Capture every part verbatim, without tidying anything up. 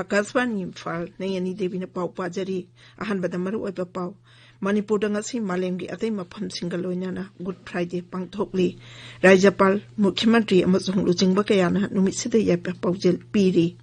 ꯑꯥꯀꯥꯁꯕꯥꯅꯤ ꯏꯝꯐꯥꯜ, ꯅꯌꯅꯤ ꯗꯦꯕꯤꯅ ꯄꯥꯎ ꯄꯥꯖꯔꯤ꯫ ꯑꯍꯥꯟꯕꯗ ꯃꯔꯨꯑꯣꯏꯕ ꯄꯥꯎ꯫ ꯃꯅꯤꯄꯨꯔꯗ ꯉꯁꯤ ꯃꯥꯂꯦꯝꯒꯤ ꯑꯇꯩ ꯃꯐꯝꯁꯤꯡꯒ ꯂꯣꯏꯅꯅ Good Friday ꯄꯥꯡꯊꯣꯛꯂꯤ꯫ ꯔꯥꯖ꯭ꯌꯄꯥꯜ, ꯃꯨꯈ꯭ꯌ ꯃꯟꯇ꯭ꯔꯤ ꯑꯃꯁꯨꯡ ꯂꯨꯆꯤꯡꯕ ꯀꯌꯥꯅ ꯅꯨꯃꯤꯠꯁꯤꯗ ꯌꯥꯏꯐ ꯄꯥꯎꯖꯦꯜ ꯄꯤꯔꯤ꯫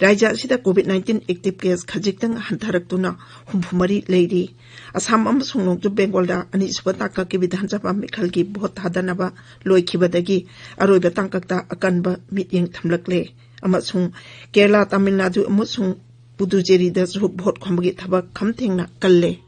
ꯔꯥꯖ꯭ꯌ ꯑꯁꯤꯗ COVID nineteen active case ꯈꯖꯤꯛꯇꯪ ꯍꯟꯊꯔꯛꯇꯨꯅ ꯍꯨꯝꯐꯨ ꯃꯔꯤ ꯂꯩꯔꯤ꯫ ꯑꯁꯥꯝ ꯑꯃꯁꯨꯡ ꯅꯣꯡꯆꯨꯞ ꯕꯦꯡꯒꯣꯜꯗ ꯑꯅꯤꯁꯨꯕ ꯇꯥꯡꯀꯛꯀꯤ ꯕꯤꯙꯥꯟ ꯁꯚꯥ ꯃꯤꯈꯜꯒꯤ ꯚꯣꯠ ꯊꯥꯗꯅꯕ ꯂꯣꯏꯈꯤꯕꯗꯒꯤ ꯑꯔꯣꯏꯕ ꯇꯥꯡꯀꯛꯇ ꯑꯀꯟꯕ ꯃꯤꯠꯌꯦꯡ ꯊꯝꯂꯛꯂꯦ꯫ ꯑꯃꯁꯨꯡ ꯀꯦꯔꯂꯥ, ꯇꯥꯃꯤꯜ ꯅꯥꯗꯨ ꯑꯃꯁꯨꯡ ꯄꯨꯗꯨꯆꯦꯔꯤꯗꯁꯨ ꯚꯣꯠ ꯈꯣꯝꯕꯒꯤ ꯊꯕꯛ ꯈꯝ ꯊꯦꯡꯅ ꯀꯜꯂꯦ꯫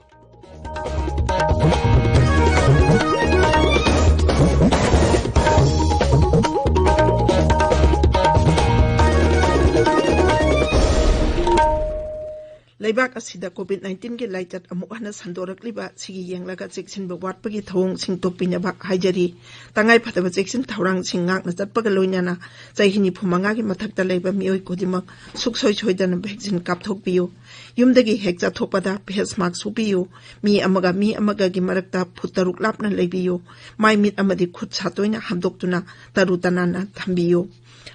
ꯂꯩꯕꯥꯛ ꯑꯁꯤꯗ COVID nineteenꯒꯤ ꯂꯥꯏꯆꯠ ꯑꯃꯨꯛ ꯍꯟꯅ ꯁꯟꯗꯣꯔꯛꯂꯤꯕ ꯁꯤꯒꯤ ꯌꯦꯡꯂꯒ ꯆꯦꯛꯁꯤꯟꯕ ꯋꯥꯠꯄꯒꯤ ꯊꯧꯑꯣꯡꯁꯤꯡ ꯇꯣꯛꯄꯤꯅꯕ ꯍꯥꯏꯖꯔꯤ꯫ ꯇꯉꯥꯏ ꯐꯗꯕ ꯆꯦꯛꯁꯤꯟ ꯊꯧꯔꯥꯡꯁꯤꯡ ꯉꯥꯛꯅ ꯆꯠꯄꯒ ꯂꯣꯏꯅꯅ ꯆꯍꯤ ꯅꯤꯐꯨ ꯃꯉꯥꯒꯤ ꯃꯊꯛꯇ ꯂꯩꯕ ꯃꯤꯑꯣꯏ ꯈꯨꯗꯤꯡꯃꯛ ꯁꯨꯛꯁꯣꯏ ꯁꯣꯏꯗꯅ vaccine ꯀꯥꯞꯊꯣꯛꯄꯤꯌꯨ꯫ ꯌꯨꯝꯗꯒꯤ ꯍꯦꯛ ꯆꯠꯊꯣꯛꯄꯗ face mask ꯎꯞꯄꯤꯌꯨ꯫ ꯃꯤ ꯑꯃꯒ ꯃꯤ ꯑꯃꯒꯒꯤ ꯃꯔꯛꯇ ꯐꯨꯠ ꯇꯔꯨꯛ ꯂꯥꯞꯅ ꯂꯩꯕꯤꯌꯨ꯫ ꯃꯥꯏ ꯃꯤꯠ ꯑꯃꯗꯤ ꯈꯨꯠ ꯁꯥ ꯇꯣꯏꯅ ꯍꯥꯝꯗꯣꯛꯇꯨꯅ ꯇꯔꯨ ꯇꯅꯥꯟꯅ ꯊꯝꯕꯤꯌꯨ꯫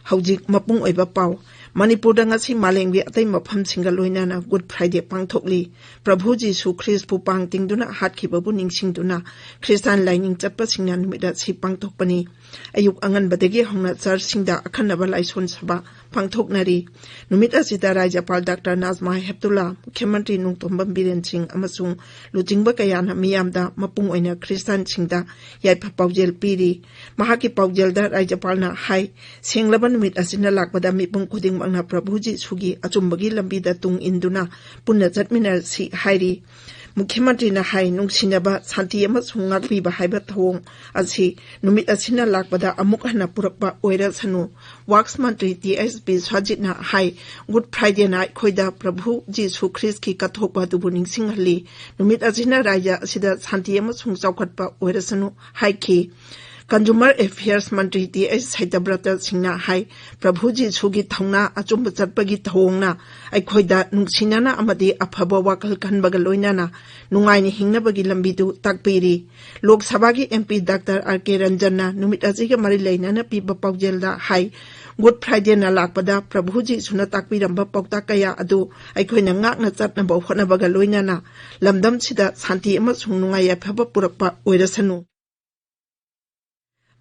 ꯍꯧꯖꯤꯛ ꯃꯄꯨꯡ ꯑꯣꯏꯕ ꯄꯥꯎ꯫ ꯃꯅꯤꯄꯨꯔꯗ ꯉꯁꯤ ꯃꯥꯂꯦꯝꯒꯤ ꯑꯇꯩ ꯃꯐꯝꯁꯤꯡꯒ ꯂꯣꯏꯅꯅ Good Friday ꯄꯥꯡꯊꯣꯛꯂꯤ꯫ ꯄ꯭ꯔꯚꯨ ꯖꯤꯁꯨ ꯈ꯭ꯔꯤꯁꯄꯨ ꯄꯥꯡ ꯇꯤꯡꯗꯨꯅ ꯍꯥꯠꯈꯤꯕꯕꯨ ꯅꯤꯡꯁꯤꯡꯗꯨꯅ ꯈ꯭ꯔꯤꯁꯇꯥꯟ ꯂꯥꯏꯅꯤꯡ ꯆꯠꯄꯁꯤꯡꯅ ꯅꯨꯃꯤꯠ ꯑꯁꯤ ꯄꯥꯡꯊꯣꯛꯄꯅꯤ꯫ ꯑꯌꯨꯛ ꯑꯉꯟꯕꯗꯒꯤ ꯍꯧꯅ ꯆꯔꯆꯁꯤꯡꯗ ꯑꯈꯟꯅꯕ ꯂꯥꯏꯁꯣꯟ ꯁꯚꯥ ꯄꯥꯡꯊꯣꯛꯅꯔꯤ꯫ ꯅꯨꯃꯤꯠ ꯑꯁꯤꯗ ꯔꯥꯖ꯭ꯌꯄꯥꯜ ꯗꯥꯛꯇꯔ ꯅꯥꯖꯃꯥ ꯍꯦꯞꯇꯨꯜꯂꯥ, ꯃꯨꯈ꯭ꯌ ꯃꯟꯇ꯭ꯔꯤ ꯅꯣꯡꯊꯣꯝꯕꯝ ꯕꯤꯔꯦꯟ ꯁꯤꯡ ꯑꯃꯁꯨꯡ ꯂꯨꯆꯤꯡꯕ ꯀꯌꯥꯅ ꯃꯤꯌꯥꯝꯗ, ꯃꯄꯨꯡ ꯑꯣꯏꯅ ꯈ꯭ꯔꯤꯁꯇꯥꯟꯁꯤꯡꯗ ꯌꯥꯏꯐ ꯄꯥꯎꯖꯦꯜ ꯄꯤꯔꯤ꯫ ꯃꯍꯥꯛꯀꯤ ꯄꯥꯎꯖꯦꯜꯗ ꯔꯥꯖ꯭ꯌꯄꯥꯜꯅ ꯍꯥꯏ, ꯁꯦꯡꯂꯕ ꯅꯨꯃꯤꯠ ꯑꯁꯤꯅ ꯂꯥꯛꯄꯗ ꯃꯤꯄꯨꯝ ꯈꯨꯗꯤꯡꯃꯛꯅ ꯄ꯭ꯔꯚꯨ ꯖꯤꯁꯨꯒꯤ ꯑꯆꯨꯝꯕꯒꯤ ꯂꯝꯕꯤꯗ ꯇꯨꯡ ꯏꯟꯗꯨꯅ ꯄꯨꯟꯅ ꯆꯠꯃꯤꯟꯅꯔꯁꯤ ꯍꯥꯏꯔꯤ꯫ ꯃꯨꯈ꯭ꯌ ꯃꯟꯇ꯭ꯔꯤꯅ ꯍꯥꯏ, ꯅꯨꯡꯁꯤꯅꯕ, ꯁꯥꯟꯇꯤ ꯑꯃꯁꯨꯡ ꯉꯥꯛꯄꯤꯕ ꯍꯥꯏꯕ ꯊꯧꯑꯣꯡ ꯑꯁꯤ ꯅꯨꯃꯤꯠ ꯑꯁꯤꯅ ꯂꯥꯛꯄꯗ ꯑꯃꯨꯛ ꯍꯟꯅ ꯄꯨꯔꯛꯄ ꯑꯣꯏꯔꯁꯅꯨ꯫ ꯋꯥꯛꯁ ꯃꯟꯇ꯭ꯔꯤ ꯇꯤ ꯑꯩꯆ ꯕꯤꯁ꯭ꯋꯥꯖꯤꯠꯅ ꯍꯥꯏ, Good Fridayꯅ ꯑꯩꯈꯣꯏꯗ ꯄ꯭ꯔꯚꯨ ꯖꯤꯁꯨ ꯈ꯭ꯔꯤꯁꯀꯤ ꯀꯠꯊꯣꯛꯄ ꯑꯗꯨꯕꯨ ꯅꯤꯡꯁꯤꯡꯍꯜꯂꯤ꯫ ꯅꯨꯃꯤꯠ ꯑꯁꯤꯅ ꯔꯥꯖ꯭ꯌ ꯑꯁꯤꯗ ꯁꯥꯟꯇꯤ ꯑꯃꯁꯨꯡ ꯆꯥꯎꯈꯠꯄ ꯑꯣꯏꯔꯁꯅꯨ ꯍꯥꯏꯈꯤ꯫ Consumer Affairs ꯃꯟꯇ꯭ꯔꯤ ꯇꯤ ꯑꯩꯆ ꯁꯇ꯭ꯌꯕ꯭ꯔꯇ ꯁꯤꯡꯅ ꯍꯥꯏ, ꯄ꯭ꯔꯚꯨ ꯖꯤꯁꯨꯒꯤ ꯊꯧꯅꯥ ꯑꯆꯨꯝꯕ ꯆꯠꯄꯒꯤ ꯊꯧꯑꯣꯡꯅ ꯑꯩꯈꯣꯏꯗ ꯅꯨꯡꯁꯤꯅꯅ ꯑꯃꯗꯤ ꯑꯐꯕ ꯋꯥꯈꯜ ꯈꯟꯕꯒ ꯂꯣꯏꯅꯅ ꯅꯨꯡꯉꯥꯏꯅ ꯍꯤꯡꯅꯕꯒꯤ ꯂꯝꯕꯤꯗꯨ ꯇꯥꯛꯄꯤꯔꯤ꯫ ꯂꯣꯛ ꯁꯚꯥꯒꯤ ꯑꯦꯝ ꯄꯤ ꯗꯥꯛꯇꯔ ꯑꯥꯔ ꯀꯦ ꯔꯟꯖꯟꯅ ꯅꯨꯃꯤꯠ ꯑꯁꯤꯒ ꯃꯔꯤ ꯂꯩꯅꯅ ꯄꯤꯕ ꯄꯥꯎꯖꯦꯜꯗ ꯍꯥꯏ, ꯒꯨꯗ ꯐ꯭ꯔꯥꯏꯗꯦꯅ ꯂꯥꯛꯄꯗ ꯄ꯭ꯔꯚꯨ ꯖꯤꯁꯨꯅ ꯇꯥꯛꯄꯤꯔꯝꯕ ꯄꯥꯎꯇꯥꯛ ꯀꯌꯥ ꯑꯗꯨ ꯑꯩꯈꯣꯏꯅ ꯉꯥꯛꯅ ꯆꯠꯅꯕ ꯍꯣꯠꯅꯕꯒ ꯂꯣꯏꯅꯅ ꯂꯝꯗꯝꯁꯤꯗ ꯁꯥꯟꯇꯤ ꯑꯃꯁꯨꯡ ꯅꯨꯡꯉꯥꯏ ꯌꯥꯏꯐꯕ ꯄꯨꯔꯛꯄ ꯑꯣꯏꯔꯁꯅꯨ꯫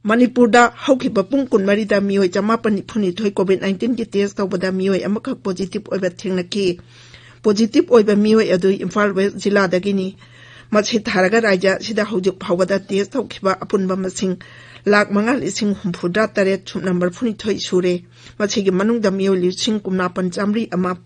ꯃꯅꯤꯄꯨꯔꯗ ꯍꯧꯈꯤꯕ ꯄꯨꯡ ꯀꯨꯟꯃꯔꯤꯗ ꯃꯤꯑꯣꯏ ꯆꯃꯥꯄꯟ ꯅꯤꯐꯨꯅꯤꯊꯣꯏ COVID nineteenꯒꯤ test ꯇꯧꯕꯗ ꯃꯤꯑꯣꯏ ꯑꯃꯈꯛ positive ꯑꯣꯏꯕ ꯊꯦꯡꯅꯈꯤ꯫ Positive ꯑꯣꯏꯕ ꯃꯤꯑꯣꯏ ꯑꯗꯨ ꯏꯝꯐꯥꯜ West ꯖꯤꯂꯥꯗꯒꯤꯅꯤ꯫ ꯃꯁꯤ ꯊꯥꯔꯒ ꯔꯥꯖ꯭ꯌ ꯑꯁꯤꯗ ꯍꯧꯖꯤꯛ ꯐꯥꯎꯕꯗ test ꯇꯧꯈꯤꯕ ꯑꯄꯨꯟꯕ ꯃꯁꯤꯡ ꯂꯥꯈ ꯃꯉꯥ ꯂꯤꯁꯤꯡ ꯍꯨꯝꯐꯨꯇꯔꯥ ꯇꯔꯦꯠ ꯁꯨꯞꯅ ꯃꯔꯤꯐꯨꯅꯤꯊꯣꯏ ꯁꯨꯔꯦ꯫ ꯃꯁꯤꯒꯤ ꯃꯅꯨꯡꯗ ꯃꯤꯑꯣꯏ ꯂꯤꯁꯤꯡ ꯀꯨꯟꯃꯥꯄꯟ ꯆꯥꯃꯔꯤ ꯑꯃ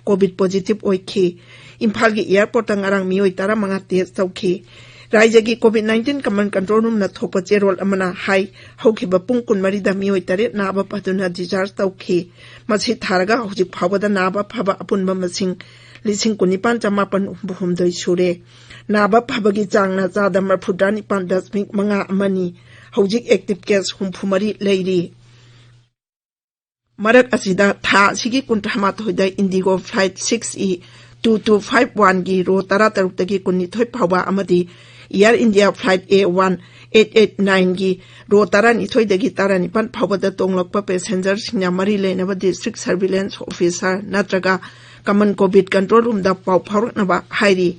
COVID positive ꯑꯣꯏꯈꯤ꯫ ꯏꯝꯐꯥꯜꯒꯤ airportꯇ ꯉꯔꯥꯡ ꯃꯤꯑꯣꯏ ꯇꯔꯥꯃꯉꯥ test ꯇꯧꯈꯤ꯫ ꯔꯥꯖ꯭ꯌꯒꯤ COVID nineteen command control roomꯅ ꯊꯣꯛꯄ ꯆꯦꯔꯣꯜ ꯑꯃꯅ ꯍꯥꯏ, ꯍꯧꯈꯤꯕ ꯄꯨꯡ ꯀꯨꯟꯃꯔꯤꯗ ꯃꯤꯑꯣꯏ ꯇꯔꯦꯠ ꯅꯥꯕ ꯐꯗꯨꯅ discharge ꯇꯧꯈꯤ꯫ ꯃꯁꯤ ꯊꯥꯔꯒ ꯍꯧꯖꯤꯛ ꯐꯥꯎꯕꯗ ꯅꯥꯕ ꯐꯕ ꯑꯄꯨꯟꯕ ꯃꯁꯤꯡ ꯂꯤꯁꯤꯡ ꯀꯨꯟꯅꯤꯄꯥꯟ ꯆꯃꯥꯄꯟ ꯍꯨꯝꯐꯨꯍꯨꯝꯗꯣꯏ ꯁꯨꯔꯦ꯫ ꯅꯥꯕ ꯐꯕꯒꯤ ꯆꯥꯡꯅ ꯆꯥꯗ ꯃꯔꯤꯐꯨꯇꯔꯥ ꯅꯤꯄꯥꯟ ꯗꯁꯃꯤꯛ ꯃꯉꯥ ꯑꯃꯅꯤ꯫ ꯍꯧꯖꯤꯛ active case ꯍꯨꯝꯐꯨꯃꯔꯤ ꯂꯩꯔꯤ꯫ ꯃꯔꯛ ꯑꯁꯤꯗ ꯊꯥ ꯑꯁꯤꯒꯤ ꯀꯨꯟꯊ꯭ꯔꯥ ꯃꯥꯊꯣꯏꯗ IndiGo flight six E two two five oneꯒꯤ row ꯇꯔꯥ ꯇꯔꯨꯛꯇꯒꯤ ꯀꯨꯟꯅꯤꯊꯣꯏ ꯐꯥꯎꯕ ꯑꯃꯗꯤ Air India flight A one eight eight nineꯒꯤ row ꯇꯔꯥꯅꯤꯊꯣꯏꯗꯒꯤ ꯇꯔꯥꯅꯤꯄꯥꯟ ꯐꯥꯎꯕꯗ ꯇꯣꯡꯂꯛꯄ passengerꯁꯤꯡꯅ ꯃꯔꯤ ꯂꯩꯅꯕ district surveillance officer ꯅꯠꯇ꯭ꯔꯒ common COVID control roomꯗ ꯄꯥꯎ ꯐꯥꯎꯔꯛꯅꯕ ꯍꯥꯏꯔꯤ꯫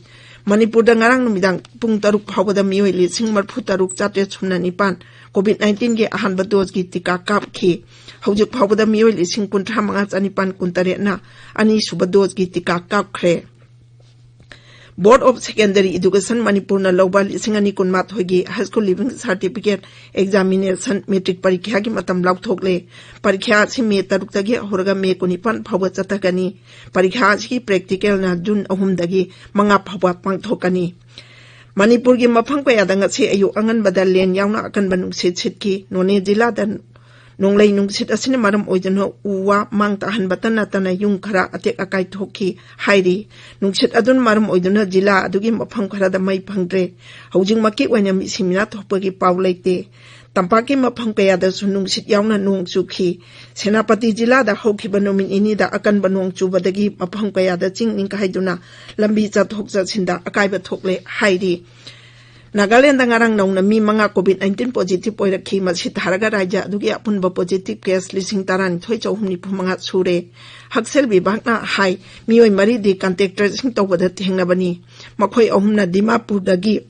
ꯃꯅꯤꯄꯨꯔꯗ ꯉꯔꯥꯡ ꯅꯨꯃꯤꯗꯥꯡ ꯄꯨꯡ ꯇꯔꯨꯛ ꯐꯥꯎꯕꯗ ꯃꯤꯑꯣꯏ ꯂꯤꯁꯤꯡ ꯃꯔꯤꯐꯨ ꯇꯔꯨꯛ ꯆꯥꯇ꯭ꯔꯦꯠ ꯁꯨꯞꯅ ꯅꯤꯄꯥꯟ COVID nineteenꯒꯤ ꯑꯍꯥꯟꯕ doseꯀꯤ ꯇꯤꯀꯥ ꯀꯥꯞꯈꯤ꯫ ꯍꯧꯖꯤꯛ ꯐꯥꯎꯕꯗ ꯃꯤꯑꯣꯏ ꯂꯤꯁꯤꯡ ꯀꯨꯟꯊ꯭ꯔꯥ ꯃꯉꯥ ꯆꯅꯤꯄꯥꯟ ꯀꯨꯟꯇꯔꯦꯠꯅ ꯑꯅꯤꯁꯨꯕ doseꯀꯤ ꯇꯤꯀꯥ ꯀꯥꯞꯈ꯭ꯔꯦ꯫ Board of Secondary Education ꯃꯅꯤꯄꯨꯔꯅ ꯂꯧꯕ ꯂꯤꯁꯤꯡ ꯑꯅꯤ ꯀꯨꯟꯃꯥꯊꯣꯏꯒꯤ High School Leaving Certificate Examination matric ꯄꯔꯤꯈ꯭ꯌꯥꯒꯤ ꯃꯇꯝ ꯂꯥꯎꯊꯣꯛꯂꯦ꯫ ꯄꯔꯤꯈ꯭ꯌꯥ ꯑꯁꯤ ꯃꯦ ꯇꯔꯨꯛꯇꯒꯤ ꯍꯧꯔꯒ ꯃꯦ ꯀꯨꯟꯅꯤꯄꯥꯟ ꯐꯥꯎꯕ ꯆꯠꯊꯒꯅꯤ꯫ ꯄꯔꯤꯈ꯭ꯌꯥ ꯑꯁꯤꯒꯤ practicalꯅ ꯖꯨꯟ ꯑꯍꯨꯝꯗꯒꯤ ꯃꯉꯥ ꯐꯥꯎꯕ ꯄꯥꯡꯊꯣꯛꯀꯅꯤ꯫ ꯃꯅꯤꯄꯨꯔꯒꯤ ꯃꯐꯝ ꯀꯌꯥꯗ ꯉꯁꯤ ꯑꯌꯨꯛ ꯑꯉꯟꯕꯗ ꯂꯦꯟ ꯌꯥꯎꯅ ꯑꯀꯟꯕ ꯅꯨꯡꯁꯤꯠ ꯁꯤꯠꯈꯤ꯫ ꯅꯣꯅꯦ ꯖꯤꯂꯥꯗ ꯅꯣꯡꯂꯩ ꯅꯨꯡꯁꯤꯠ ꯑꯁꯤꯅ ꯃꯔꯝ ꯑꯣꯏꯗꯨꯅ ꯎ ꯋꯥ ꯃꯥꯡ ꯇꯥꯍꯟꯕꯇ ꯅꯠꯇꯅ ꯌꯨꯝ ꯈꯔ ꯑꯇꯦꯛ ꯑꯀꯥꯏ ꯊꯣꯛꯈꯤ ꯍꯥꯏꯔꯤ꯫ ꯅꯨꯡꯁꯤꯠ ꯑꯗꯨꯅ ꯃꯔꯝ ꯑꯣꯏꯗꯨꯅ ꯖꯤꯂꯥ ꯑꯗꯨꯒꯤ ꯃꯐꯝ ꯈꯔꯗ ꯃꯩ ꯐꯪꯗ꯭ꯔꯦ꯫ ꯍꯧꯖꯤꯛꯃꯛꯀꯤ ꯑꯣꯏꯅ ꯃꯤꯁꯤ ꯃꯤꯅꯥ ꯊꯣꯛꯄꯒꯤ ꯄꯥꯎ ꯂꯩꯇꯦ꯫ ꯇꯝꯄꯥꯛꯀꯤ ꯃꯐꯝ ꯀꯌꯥꯗꯁꯨ ꯅꯨꯡꯁꯤꯠ ꯌꯥꯎꯅ ꯅꯣꯡ ꯆꯨꯈꯤ꯫ ꯁꯦꯅꯥꯄꯇꯤ ꯖꯤꯂꯥꯗ ꯍꯧꯈꯤꯕ ꯅꯨꯃꯤꯠ ꯅꯤꯅꯤꯗ ꯑꯀꯟꯕ ꯅꯣꯡ ꯆꯨꯕꯗꯒꯤ ꯃꯐꯝ ꯀꯌꯥꯗ ꯆꯤꯡ ꯅꯤꯡꯈꯥꯏꯗꯨꯅ ꯂꯝꯕꯤ ꯆꯠꯊꯣꯛ ꯆꯠꯁꯤꯟꯗ ꯑꯀꯥꯏꯕ ꯊꯣꯛꯂꯦ ꯍꯥꯏꯔꯤ꯫ ꯅꯥꯒꯥꯂꯦꯟꯗ ꯉꯔꯥꯡ ꯅꯧꯅ ꯃꯤ ꯃꯉꯥ COVID nineteen positive ꯑꯣꯏꯔꯛꯈꯤ꯫ ꯃꯁꯤ ꯊꯥꯔꯒ ꯔꯥꯖ꯭ꯌ ꯑꯗꯨꯒꯤ ꯑꯄꯨꯟꯕ positive case ꯂꯤꯁꯤꯡ ꯇꯔꯥꯅꯤꯊꯣꯏ ꯆꯍꯨꯝ ꯅꯤꯐꯨ ꯃꯉꯥ ꯁꯨꯔꯦ꯫ ꯍꯛꯁꯦꯜ ꯕꯤꯚꯥꯒꯅ ꯍꯥꯏ, ꯃꯤꯑꯣꯏ ꯃꯔꯤꯗꯤ contact tracing ꯇꯧꯕꯗ ꯊꯦꯡꯅꯕꯅꯤ꯫ ꯃꯈꯣꯏ ꯑꯍꯨꯝꯅ ꯗꯤꯃꯥꯄꯨꯔꯗꯒꯤ,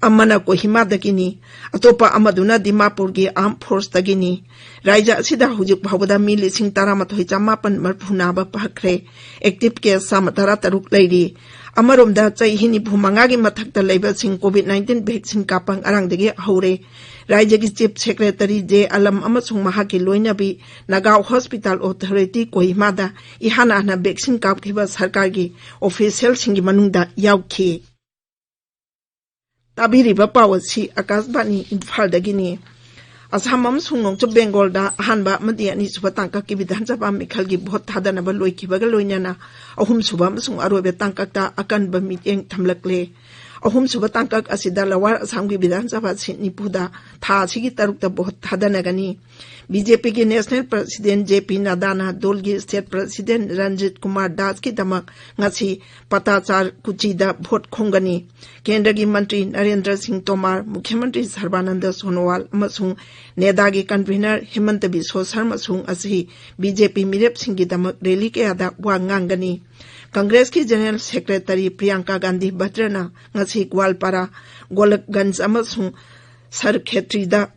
ꯑꯃꯅ ꯀꯣꯍꯤꯃꯥꯗꯒꯤꯅꯤ, ꯑꯇꯣꯞꯄ ꯑꯃꯗꯨꯅ ꯗꯤꯃꯥꯄꯨꯔꯒꯤ armed forceꯇꯒꯤꯅꯤ꯫ ꯔꯥꯖ꯭ꯌ ꯑꯁꯤꯗ ꯍꯧꯖꯤꯛ ꯐꯥꯎꯕꯗ ꯃꯤ ꯂꯤꯁꯤꯡ ꯇꯔꯥꯃꯥꯊꯣꯏ ꯆꯥꯃꯥꯄꯟ ꯃꯔꯤꯐꯨ ꯅꯥꯕ ꯐꯈ꯭ꯔꯦ꯫ Active case ꯆꯥꯝꯃ ꯇꯔꯥ ꯇꯔꯨꯛ ꯂꯩꯔꯤ꯫ ꯑꯃꯔꯣꯝꯗ, ꯆꯍꯤ ꯅꯤꯐꯨ ꯃꯉꯥꯒꯤ ꯃꯊꯛꯇ ꯂꯩꯕꯁꯤꯡ COVID nineteen vaccine ꯀꯥꯞꯄ ꯉꯔꯥꯡꯗꯒꯤ ꯍꯧꯔꯦ꯫ ꯔꯥꯖ꯭ꯌꯒꯤ Chief Secretary J ꯑꯂꯝ ꯑꯃꯁꯨꯡ ꯃꯍꯥꯛꯀꯤ ꯂꯣꯏꯅꯕꯤ Nagao Hospital Authority ꯀꯣꯍꯤꯃꯥꯗ ꯏꯍꯥꯟ ꯍꯥꯟꯅ vaccine ꯀꯥꯞꯈꯤꯕ ꯁꯔꯀꯥꯔꯒꯤ officialꯁꯤꯡꯒꯤ ꯃꯅꯨꯡꯗ ꯌꯥꯎꯈꯤ꯫ ꯇꯥꯕꯤꯔꯤꯕ ꯄꯥꯎ ꯑꯁꯤ ꯑꯀꯥꯁꯕꯥꯅꯤ ꯏꯝꯐꯥꯜꯗꯒꯤꯅꯤ꯫ ꯑꯁꯥꯝ ꯑꯃꯁꯨꯡ ꯅꯣꯡꯆꯨꯞ ꯕꯦꯡꯒꯣꯜꯗ ꯑꯍꯥꯟꯕ ꯑꯃꯗꯤ ꯑꯅꯤꯁꯨꯕ ꯇꯥꯡꯀꯛꯀꯤ ꯕꯤꯙꯥꯟ ꯁꯚꯥ ꯃꯤꯈꯜꯒꯤ ꯚꯣꯠ ꯊꯥꯗꯅꯕ ꯂꯣꯏꯈꯤꯕꯒ ꯂꯣꯏꯅꯅ ꯑꯍꯨꯝꯁꯨꯕ ꯑꯃꯁꯨꯡ ꯑꯔꯣꯏꯕ ꯇꯥꯡꯀꯛꯇ ꯑꯀꯟꯕ ꯃꯤꯠꯌꯦꯡ ꯊꯝꯂꯛꯂꯦ꯫ ꯑꯍꯨꯝꯁꯨꯕ ꯇꯥꯡꯀꯛ ꯑꯁꯤꯗ ꯂꯋꯥꯔ ꯑꯁꯥꯝꯒꯤ ꯕꯤꯙꯥꯟ ꯁꯚꯥ ꯁꯤꯠ ꯅꯤꯐꯨꯗ ꯊꯥ ꯑꯁꯤꯒꯤ ꯇꯔꯨꯛꯇ ꯚꯣꯠ ꯊꯥꯗꯅꯒꯅꯤ꯫ BJPꯒꯤ National President J P Naddꯥꯅ ꯗꯣꯜꯒꯤ State President Ranjit Kumar ꯗꯥꯁꯀꯤꯗꯃꯛ ꯉꯁꯤ ꯄꯇꯥꯆꯥꯔ ꯀꯨꯆꯤꯗ ꯚꯣꯠ ꯈꯣꯝꯒꯅꯤ꯫ ꯀꯦꯟꯗ꯭ꯔꯒꯤ ꯃꯟꯇ꯭ꯔꯤ ꯅꯔꯦꯟꯗ꯭ꯔ ꯁꯤꯡ ꯇꯣꯃꯥꯔ, ꯃꯨꯈ꯭ꯌ ꯃꯟꯇ꯭ꯔꯤ ꯁꯔꯕꯥꯅꯟꯗ ꯁꯣꯅꯣꯋꯥꯜ ꯑꯃꯁꯨꯡ ꯅꯦꯗꯥꯒꯤ convener ꯍꯤꯃꯟꯇ ꯕꯤꯁ꯭ꯋ ꯁꯔꯃꯁꯨ ꯉꯁꯤ BJP ꯃꯤꯔꯦꯞꯁꯤꯡꯒꯤꯗꯃꯛ rally ꯀꯌꯥꯗ ꯋꯥ ꯉꯥꯡꯒꯅꯤ꯫ ꯀꯪꯒ꯭ꯔꯦꯁꯀꯤ General Secretary ꯄ꯭ꯔꯤꯌꯥꯡꯀꯥ ꯒꯥꯟꯙꯤ ꯚꯗ꯭ꯔꯅ ꯉꯁꯤ ꯒ꯭ꯋꯥꯜꯄꯥꯔꯥ, ꯒꯣꯂꯛꯒꯟꯖ ꯑꯃꯁꯨꯡ ꯁꯔꯈꯦꯇ꯭ꯔꯤꯗ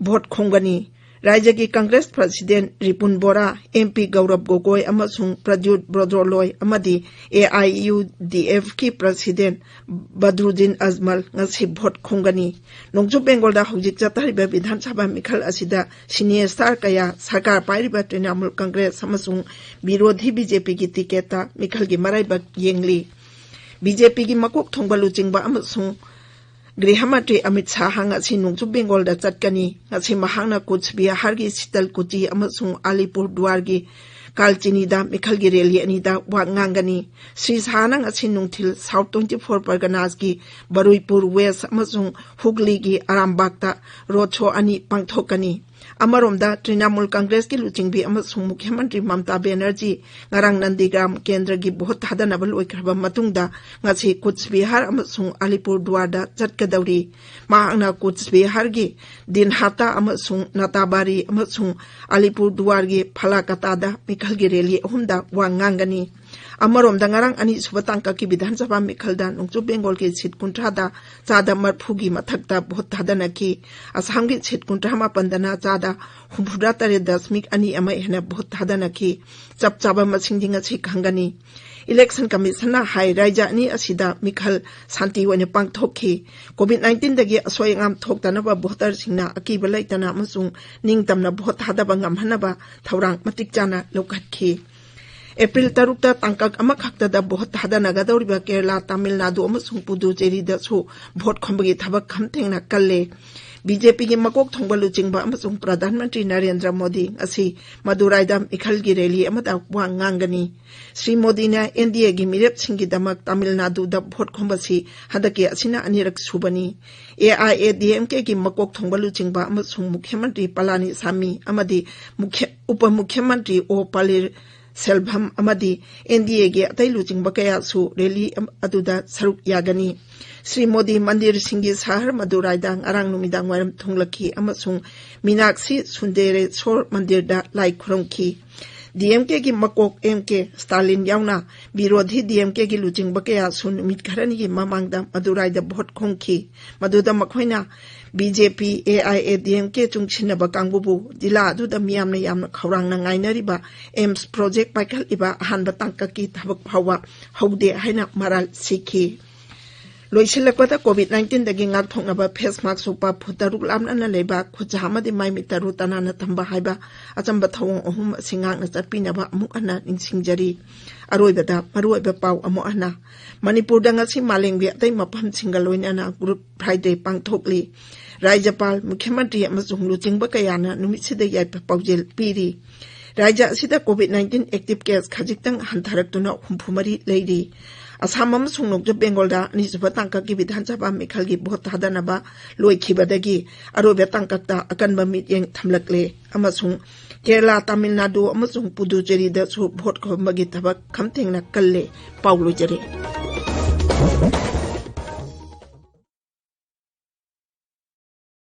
ꯚꯣꯠ ꯈꯣꯝꯒꯅꯤ꯫ ꯔꯥꯖ꯭ꯌꯒꯤ ꯀꯪꯒ꯭ꯔꯦꯁ President ꯔꯤꯄꯨꯟ ꯕꯣꯔꯥ, MP ꯒꯧꯔꯕ ꯒꯣꯒꯣꯏ ꯑꯃꯁꯨꯡ ꯄ꯭ꯔꯗ꯭ꯌꯨꯠ ꯕ꯭ꯔꯣꯗꯣꯂꯣꯏ ꯑꯃꯗꯤ AIUDFꯀꯤ President ꯕꯗ꯭ꯔꯨꯗꯤꯟ ꯑꯖꯃꯜ ꯉꯁꯤ ꯚꯣꯠ ꯈꯣꯝꯒꯅꯤ꯫ ꯅꯣꯡꯆꯨꯞ ꯕꯦꯡꯒꯣꯜꯗ ꯍꯧꯖꯤꯛ ꯆꯠꯊꯔꯤꯕ ꯕꯤꯙꯥꯟ ꯁꯚꯥ ꯃꯤꯈꯜ ꯑꯁꯤꯗ senior star ꯀꯌꯥ ꯁꯔꯀꯥꯔ ꯄꯥꯏꯔꯤꯕ ꯇ꯭ꯔꯤꯅꯥꯃꯨꯜ ꯀꯪꯒ꯭ꯔꯦꯁ ꯑꯃꯁꯨꯡ ꯕꯤꯔꯣꯙꯤ BJPꯒꯤ ticketꯇ ꯃꯤꯈꯜꯒꯤ ꯃꯔꯥꯏꯕꯛ ꯌꯦꯡꯂꯤ꯫ BJPꯒꯤ ꯃꯀꯣꯛ ꯊꯣꯡꯕ ꯂꯨꯆꯤꯡꯕ ꯑꯃꯁꯨꯡ ꯒ꯭ꯔꯤꯍ ꯃꯟꯇ꯭ꯔꯤ ꯑꯃꯤꯠ ꯁꯥꯍ ꯉꯁꯤ ꯅꯣꯡꯆꯨꯞ ꯕꯦꯡꯒꯣꯜꯗ ꯆꯠꯀꯅꯤ꯫ ꯉꯁꯤ ꯃꯍꯥꯛꯅ ꯀꯨꯆ ꯕꯤꯍꯥꯔꯒꯤ ꯁꯤꯇꯜ ꯀꯨꯆꯤ ꯑꯃꯁꯨꯡ ꯑꯂꯤꯄꯨꯔ ꯗꯨꯋꯥꯔꯒꯤ ꯀꯥꯜꯆꯤꯅꯤꯗ ꯃꯤꯈꯜꯒꯤ ꯔꯦꯂꯤ ꯑꯅꯤꯗ ꯋꯥ ꯉꯥꯡꯒꯅꯤ꯫ ꯁ꯭ꯔꯤ ꯁꯍꯥꯅ ꯉꯁꯤ ꯅꯨꯡꯊꯤꯜ ꯁꯥꯎꯠ ꯇ꯭ꯋꯦꯟꯇꯤ ꯐꯣꯔ ꯄꯔꯒꯅꯥꯁꯀꯤ ꯕꯔꯨꯏꯄꯨꯔ ꯋꯦꯁ ꯑꯃꯁꯨꯡ ꯍꯨꯒꯂꯤꯒꯤ ꯑꯔꯥꯝꯕꯥꯒꯇ ꯔꯣꯗ ꯁꯣ ꯑꯅꯤ ꯄꯥꯡꯊꯣꯛꯀꯅꯤ꯫ ꯑꯃꯔꯣꯝꯗ, ꯇ꯭ꯔꯤꯅꯥꯃꯨꯜ ꯀꯪꯒ꯭ꯔꯦꯁꯀꯤ ꯂꯨꯆꯤꯡꯕꯤ ꯑꯃꯁꯨꯡ ꯃꯨꯈ꯭ꯌ ꯃꯟꯇ꯭ꯔꯤ ꯃꯃꯇꯥ ꯕꯦꯅꯔꯖꯤ ꯉꯔꯥꯡ ꯅꯟꯗꯤꯒ꯭ꯔꯥꯝ ꯀꯦꯟꯗ꯭ꯔꯒꯤ ꯚꯣꯠ ꯊꯥꯗꯅꯕ ꯂꯣꯏꯈ꯭ꯔꯕ ꯃꯇꯨꯡꯗ ꯉꯁꯤ ꯀꯨꯆ ꯕꯤꯍꯥꯔ ꯑꯃꯁꯨꯡ ꯑꯂꯤꯄꯨꯔ ꯗꯨꯋꯥꯔꯗ ꯆꯠꯀꯗꯧꯔꯤ꯫ ꯃꯍꯥꯛꯅ ꯀꯨꯆ ꯕꯤꯍꯥꯔꯒꯤ ꯗꯤꯟꯍꯥꯇꯥ ꯑꯃꯁꯨꯡ ꯅꯥꯇꯥꯕꯥꯔꯤ ꯑꯃꯁꯨꯡ ꯑꯂꯤꯄꯨꯔ ꯗꯨꯋꯥꯔꯒꯤ ꯐꯂꯥꯀꯥꯇꯥꯗ ꯃꯤꯈꯜꯒꯤ ꯔꯦꯂꯤ ꯑꯍꯨꯝꯗ ꯋꯥ ꯉꯥꯡꯒꯅꯤ꯫ ꯑꯃꯔꯣꯝꯗ, ꯉꯔꯥꯡ ꯑꯅꯤꯁꯨꯕ ꯇꯥꯡꯀꯛꯀꯤ ꯕꯤꯙꯥꯟ ꯁꯚꯥ ꯃꯤꯈꯜꯗ ꯅꯣꯡꯆꯨꯞ ꯕꯦꯡꯒꯣꯜꯒꯤ ꯁꯤꯠ ꯀꯨꯟꯊ꯭ꯔꯥꯗ ꯆꯥꯗ ꯃꯔꯐꯨꯒꯤ ꯃꯊꯛꯇ ꯚꯣꯠ ꯊꯥꯗꯅꯈꯤ꯫ ꯑꯁꯥꯝꯒꯤ ꯁꯤꯠ ꯀꯨꯟꯊ꯭ꯔꯥ ꯃꯥꯄꯟꯗꯅ ꯆꯥꯗ ꯍꯨꯝꯐꯨꯇꯔꯦꯠ ꯗꯁꯃꯤꯛ ꯑꯅꯤ ꯑꯃ ꯍꯦꯟꯅ ꯚꯣꯠ ꯊꯥꯗꯅꯈꯤ꯫ ꯆꯞ ꯆꯥꯕ ꯃꯁꯤꯡꯗꯤ ꯉꯁꯤ ꯈꯪꯒꯅꯤ꯫ ꯏꯂꯦꯛꯁꯟ ꯀꯃꯤꯁꯟꯅ ꯍꯥꯏ, ꯔꯥꯏꯖ꯭ꯌ ꯑꯅꯤ ꯑꯁꯤꯗ ꯃꯤꯈꯜ ꯁꯥꯟꯇꯤ ꯑꯣꯏꯅ ꯄꯥꯡꯊꯣꯛꯈꯤ꯫ ꯀꯣꯚꯤꯗ ꯅꯥꯏꯟꯇꯤꯟꯗꯒꯤ ꯑꯁꯣꯏ ꯑꯉꯥꯝ ꯊꯣꯛꯇꯅꯕ ꯚꯣꯇꯔꯁꯤꯡꯅ ꯑꯀꯤꯕ ꯂꯩꯇꯅ ꯑꯃꯁꯨꯡ ꯅꯤꯡꯇꯝꯅ ꯚꯣꯠ ꯊꯥꯗꯕ ꯉꯝꯍꯟꯅꯕ ꯊꯧꯔꯥꯡ ꯃꯇꯤꯛ ꯆꯥꯅ ꯂꯧꯈꯠꯈꯤ꯫ ꯑꯦꯄ꯭ꯔꯤꯜ ꯇꯔꯨꯛꯇ ꯇꯥꯡꯀꯛ ꯑꯃꯈꯛꯇꯗ ꯚꯣꯠ ꯊꯥꯗꯅꯒꯗꯧꯔꯤꯕ ꯀꯦꯔꯂꯥ, ꯇꯥꯃꯤꯜ ꯅꯥꯗꯨ ꯑꯃꯁꯨꯡ ꯄꯨꯗꯨꯆꯦꯔꯤꯗꯁꯨ ꯚꯣꯠ ꯈꯣꯝꯕꯒꯤ ꯊꯕꯛ ꯈꯝ ꯊꯦꯡꯅ ꯀꯜꯂꯦ꯫ ꯕꯤꯖꯦꯄꯤꯒꯤ ꯃꯀꯣꯛ ꯊꯣꯡꯕ ꯂꯨꯆꯤꯡꯕ ꯑꯃꯁꯨꯡ ꯄ꯭ꯔꯙꯥꯟ ꯃꯟꯇ꯭ꯔꯤ ꯅꯔꯦꯟꯗ꯭ꯔ ꯃꯣꯗꯤ ꯉꯁꯤ ꯃꯗꯨꯔꯥꯏꯗ ꯃꯤꯈꯜꯒꯤ ꯔꯦꯂꯤ ꯑꯃꯗ ꯋꯥ ꯉꯥꯡꯒꯅꯤ꯫ ꯁ꯭ꯔꯤ ꯃꯣꯗꯤꯅ ꯑꯦꯟꯗꯤꯑꯦꯒꯤ ꯃꯤꯔꯦꯞꯁꯤꯡꯒꯤꯗꯃꯛ ꯇꯥꯃꯤꯜ ꯅꯥꯗꯨꯗ ꯚꯣꯠ ꯈꯣꯝꯕꯁꯤ ꯍꯟꯗꯛꯀꯤ ꯑꯁꯤꯅ ꯑꯅꯤꯔꯛ ꯁꯨꯕꯅꯤ꯫ ꯑꯦ ꯑꯥꯏ ꯑꯦ ꯗꯤ ꯑꯦꯝ ꯀꯦꯒꯤ ꯃꯀꯣꯛ ꯊꯣꯡꯕ ꯂꯨꯆꯤꯡꯕ ꯑꯃꯁꯨꯡ ꯃꯨꯈ꯭ꯌ ꯃꯟꯇ꯭ꯔꯤ ꯄꯂꯥꯅꯤꯁꯥꯃꯤ ꯑꯃꯗꯤ ꯃꯨꯈ꯭ꯌ-, ꯎꯄ ꯃꯨꯈ꯭ꯌ ꯃꯟꯇ꯭ꯔꯤ ꯑꯣ ꯄꯂꯤꯔ ꯁꯦꯜꯚꯝ ꯑꯃꯗꯤ ꯑꯦꯟꯗꯤꯑꯦꯒꯤ ꯑꯇꯩ ꯂꯨꯆꯤꯡꯕ ꯀꯌꯥꯁꯨ ꯔꯦꯂꯤ ꯑꯝ-, ꯑꯗꯨꯗ ꯁꯔꯨꯛ ꯌꯥꯒꯅꯤ꯫ ꯁ꯭ꯔꯤ ꯃꯣꯗꯤ ꯃꯟꯗꯤꯔꯁꯤꯡꯒꯤ ꯁꯍꯔ ꯃꯗꯨꯔꯥꯏꯗ ꯉꯔꯥꯡ ꯅꯨꯃꯤꯗꯥꯡ ꯋꯥꯏꯔꯝ ꯊꯨꯡꯂꯈꯤ ꯑꯃꯁꯨꯡ ꯃꯤꯅꯥꯛꯁꯤ ꯁꯨꯟꯗꯦꯔꯦꯁꯣꯔ ꯃꯟꯗꯤꯔꯗ ꯂꯥꯏ ꯈꯨꯔꯨꯝꯈꯤ꯫ ꯗꯤ ꯑꯦꯝ ꯀꯦꯒꯤ ꯃꯀꯣꯛ ꯑꯦꯝ ꯀꯦ ꯁ꯭ꯇꯥꯂꯤꯟ ꯌꯥꯎꯅ ꯕꯤꯔꯣꯙꯤ ꯗꯤ ꯑꯦꯝ ꯀꯦꯒꯤ ꯂꯨꯆꯤꯡꯕ ꯀꯌꯥꯁꯨ ꯅꯨꯃꯤꯠ ꯈꯔꯅꯤꯒꯤ ꯃꯃꯥꯡꯗ ꯃꯗꯨꯔꯥꯏꯗ ꯚꯣꯠ ꯈꯣꯝꯈꯤ꯫ ꯃꯗꯨꯗ ꯃꯈꯣꯏꯅ B J P, A I A D M K ꯆꯨꯡꯁꯤꯟꯅꯕ ꯀꯥꯡꯕꯨꯕꯨ ꯖꯤꯂꯥ ꯑꯗꯨꯗ ꯃꯤꯌꯥꯝꯅ ꯌꯥꯝꯅ ꯈꯧꯔꯥꯡꯅ ꯉꯥꯏꯅꯔꯤꯕ ꯑꯦꯝꯁ ꯄ꯭ꯔꯣꯖꯦꯛ ꯄꯥꯏꯈꯠꯂꯤꯕ ꯑꯍꯥꯟꯕ ꯇꯥꯡꯀꯛꯀꯤ ꯊꯕꯛ ꯐꯥꯎꯕ ꯍꯧꯗꯦ ꯍꯥꯏꯅ ꯃꯔꯥꯜ ꯁꯤꯈꯤ꯫ ꯂꯣꯏꯁꯤꯜꯂꯛꯄꯗ, ꯀꯣꯚꯤꯗ ꯅꯥꯏꯟꯇꯤꯟꯗꯒꯤ ꯉꯥꯛꯊꯣꯛꯅꯕ ꯐꯦꯁ ꯃꯥꯛꯁ ꯂꯨꯄꯥ ꯐꯨꯠ ꯇꯔꯨꯛ ꯂꯥꯞꯅꯅ ꯂꯩꯕ ꯈꯨꯠꯁꯥ ꯑꯃꯗꯤ ꯃꯥꯏ ꯃꯤꯠ ꯇꯔꯨ ꯇꯅꯥꯟꯅ ꯊꯝꯕ ꯍꯥꯏꯕ ꯑꯆꯝꯕ ꯊꯧꯑꯣꯡ ꯑꯍꯨꯝ ꯑꯁꯤ ꯉꯥꯛꯅ ꯆꯠꯄꯤꯅꯕ ꯑꯃꯨꯛ ꯍꯟꯅ ꯅꯤꯡꯁꯤꯡꯖꯔꯤ꯫ ꯑꯔꯣꯏꯕꯗ ꯃꯔꯨꯑꯣꯏꯕ ꯄꯥꯎ ꯑꯃꯨꯛ ꯍꯟꯅ꯫ ꯃꯅꯤꯄꯨꯔꯗ ꯉꯁꯤ ꯃꯥꯂꯦꯝꯒꯤ ꯑꯇꯩ ꯃꯐꯝꯁꯤꯡꯒ ꯂꯣꯏꯅꯅ ꯒꯨꯗ ꯐ꯭ꯔꯥꯏꯗꯦ ꯄꯥꯡꯊꯣꯛꯂꯤ꯫ ꯔꯥꯖ꯭ꯌꯄꯥꯜ, ꯃꯨꯈ꯭ꯌ ꯃꯟꯇ꯭ꯔꯤ ꯑꯃꯁꯨꯡ ꯂꯨꯆꯤꯡꯕ ꯀꯌꯥꯅ ꯅꯨꯃꯤꯠꯁꯤꯗ ꯌꯥꯏꯐ ꯄꯥꯎꯖꯦꯜ ꯄꯤꯔꯤ꯫ ꯔꯥꯖ꯭ꯌ ꯑꯁꯤꯗ COVID nineteen active case ꯈꯖꯤꯛꯇꯪ ꯍꯟꯊꯔꯛꯇꯨꯅ ꯍꯨꯝꯐꯨ ꯃꯔꯤ ꯂꯩꯔꯤ꯫ ꯑꯁꯥꯝ ꯑꯃꯁꯨꯡ ꯅꯣꯡꯆꯨꯞ ꯕꯦꯡꯒꯣꯜꯗ ꯑꯅꯤꯁꯨꯕ ꯇꯥꯡꯀꯛꯀꯤ ꯕꯤꯙꯥꯟ ꯁꯚꯥ ꯃꯤꯈꯜꯒꯤ ꯚꯣꯠ ꯊꯥꯗꯅꯕ ꯂꯣꯏꯈꯤꯕꯗꯒꯤ ꯑꯔꯣꯏꯕ ꯇꯥꯡꯀꯛꯇ ꯑꯀꯟꯕ ꯃꯤꯠꯌꯦꯡ ꯊꯝꯂꯛꯂꯦ ꯑꯃꯁꯨꯡ ꯀꯦꯔꯂꯥ, ꯇꯥꯃꯤꯜ ꯅꯥꯗꯨ ꯑꯃꯁꯨꯡ ꯄꯨꯗꯨꯆꯦꯔꯤꯗꯁꯨ ꯚꯣꯠ ꯈꯣꯝꯕꯒꯤ ꯊꯕꯛ ꯈꯝꯊꯦꯡꯅ ꯀꯜꯂꯦ꯫ ꯄꯥꯎ ꯂꯣꯏꯖꯔꯦ꯫